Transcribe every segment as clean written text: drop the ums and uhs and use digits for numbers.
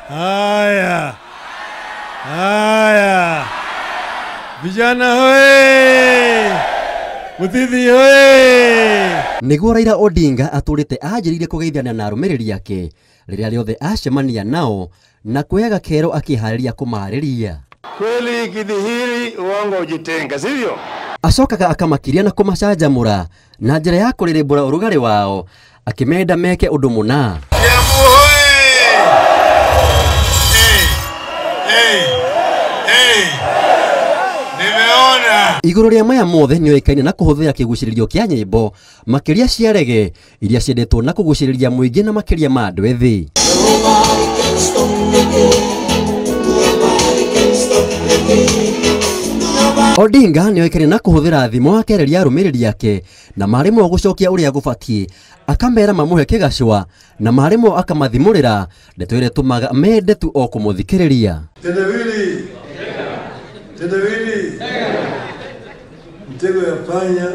Haya, haya, vijana hoye, Muthithi hoye. Nĩguo Raila Odinga atũrĩte anjĩrĩire kũgeithania na arũmĩrĩri ake rĩrĩa rĩothe acemania nao na kuoya kero akĩharĩria kũmarĩria. Kweli ikidhihiri, uongo ujitenga, sivyo? Acokaga akamakiria na kũmacanjamũra na njĩra ya kũrĩrĩmbũra ũrugarĩ wao akĩmenda meke ũndũ mũna. Kiambu hoye! Hey, hey, hey. Nimeona. Igũrũ rĩa maya mothe nĩoĩkaine na kũhũthĩra kĩgucĩrĩrio kĩa nyĩmbo makĩria cia rege iria ciendetwo na kũgucĩrĩria mũingĩ na makĩria ma andũ ethĩ. Odinga nĩoĩkaine na kũhũthĩra thimũ akereria arũmĩrĩri ake na marĩmwo gũcokia ũrĩa gũbatiĩ akamera mamũhe kĩgacwa na marĩmwo akamathimũrĩra ndeto ĩrĩa ĩtũmaga mende tu o kũmũthikĩrĩria. Tendawili, tendawili, mtego ya panya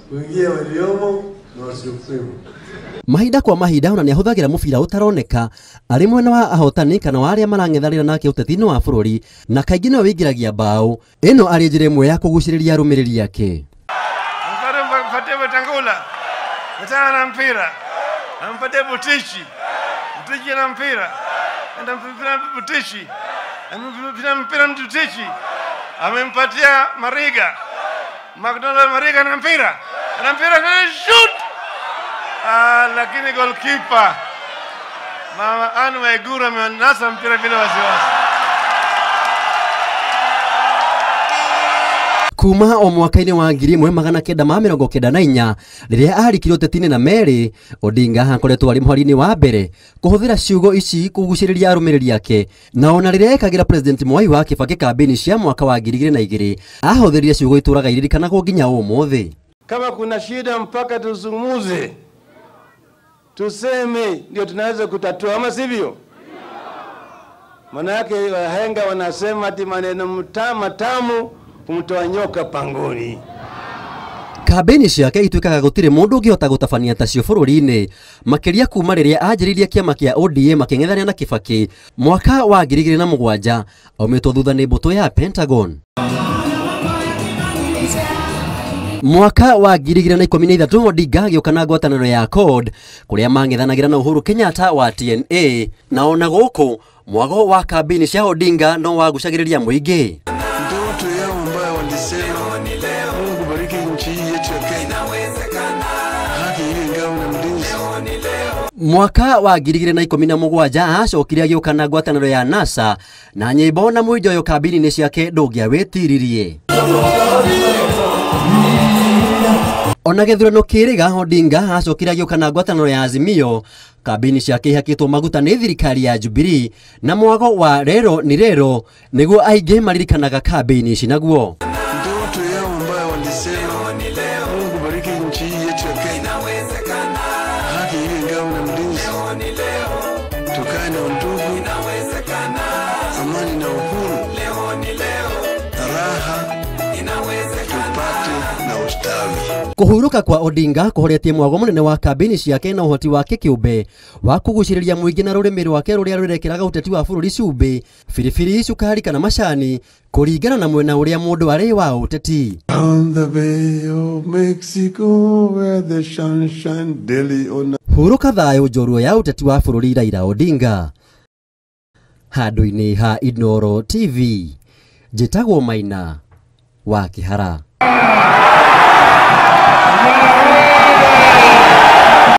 kuingia waliomo na wasiokuwemo. Mahinda kwa mahinda ona nĩahũthagĩra mũbira ũtaroneka arĩ mwena wa ahotani kana wa arĩa marang'ethanĩra nake ũteti-inĩ wa bũrũri na kaingĩ nĩwe wĩingĩragia mbaũ ĩno arĩ njĩra ĩmwe ya kũgucĩrĩria arũmĩrĩri ake. Mpatie Wetangula, achana na mpira, ampatie Butichi, Butichi na mpira, enda mpira Butichi, mpira mpira Butichi, amempatia Mariga, McDonald Mariga na mpira, na mpira shoot. Lakini goalkeeper Mama Anne Waiguru amenasa mpira bila wasiwasi. Kuma o mwaka-inĩ wa 1994 rĩrĩa arikirwo ũteti-inĩ na Mary, Odinga akoretwo arĩ mũhari-inĩ wa mbere kũhũthĩra ciugo ici kũgucĩrĩria arũmĩrĩri ake na ona rĩrĩa ekagĩra President Mwai wa Kibaki kambĩini cia mwaka wa 2002 ahũthĩrire ciugo itũraga iririkanagwo nginya ũmũthĩ. Kama kuna shida mpaka tuzungumze, tuseme, ndio tunaweza kutatua, ama sivyo? Manake wahenga wanasema ati maneno matamu kumtoa nyoka pangoni. Kambĩini ciake ituĩkaga gũtirĩ mũndũ ũngĩhota gũtabania tacio bũrũri-inĩ makĩria kuma rĩrĩa anjĩrĩirie kĩama kĩa ODM makĩng'ethanĩra na Kibaki mwaka wa 2007 aumĩtwo thutha nĩ mbũtũ ya Pentagon. Mwaka wa 2013 Odinga agĩũka na ngwatanĩro ya CORD kũrĩa mang'ethanagĩra na Uhuru Kenyatta wa TNA na ona gũkũ mwago wa kambĩini cia Odinga no wagucagĩrĩria mũingĩ. Ndoto yao ambayo walisema Mungu bariki nchi hii yetu ya Kenya, haki iwe ngao na mlinzi. Mwaka wa 2017 acokire agĩũka na ngwatanĩro ya NASA na nyĩmbo na mũinjoyo kambĩini ciake ndũngĩawĩtiririe. Ona gĩthurano kĩrĩga Odinga acokire agĩũka na ngwatanĩro ya Azimio kambĩini ciake ihakĩtwo maguta nĩ thirikari ya Jubilee na mwago wa rero ni rero nĩguo aingĩ maririkanaga kambĩini ici naguo. Ndoto yao ambayo walisema Mungu bariki nchi hii yetu ya Kenya, haki iwe ngao na mlinzi, tukae na undugu, amani na uhuru, raha tupate na ustawi. Kũhurũka kwa Odinga kũhoretie mwago mũnene wa kambĩini ciake na ũhoti wake kĩũmbe wa kũgucĩrĩria mũingĩ na rũrĩmĩ rwake rũrĩa rũrekĩraga ũteti wa bũrũri cumbĩ, biribiri, cukari kana macani kũringana na mwena ũrĩa mũndũ arĩ wa ũteti. On the Bay of Mexico where the sun shines daily on. Hurũka thayũ njorua ya ũteti wa bũrũri Raila Odinga. Handũ-inĩ ha Inooro TV, njĩtagwo Maina wa Kĩhara.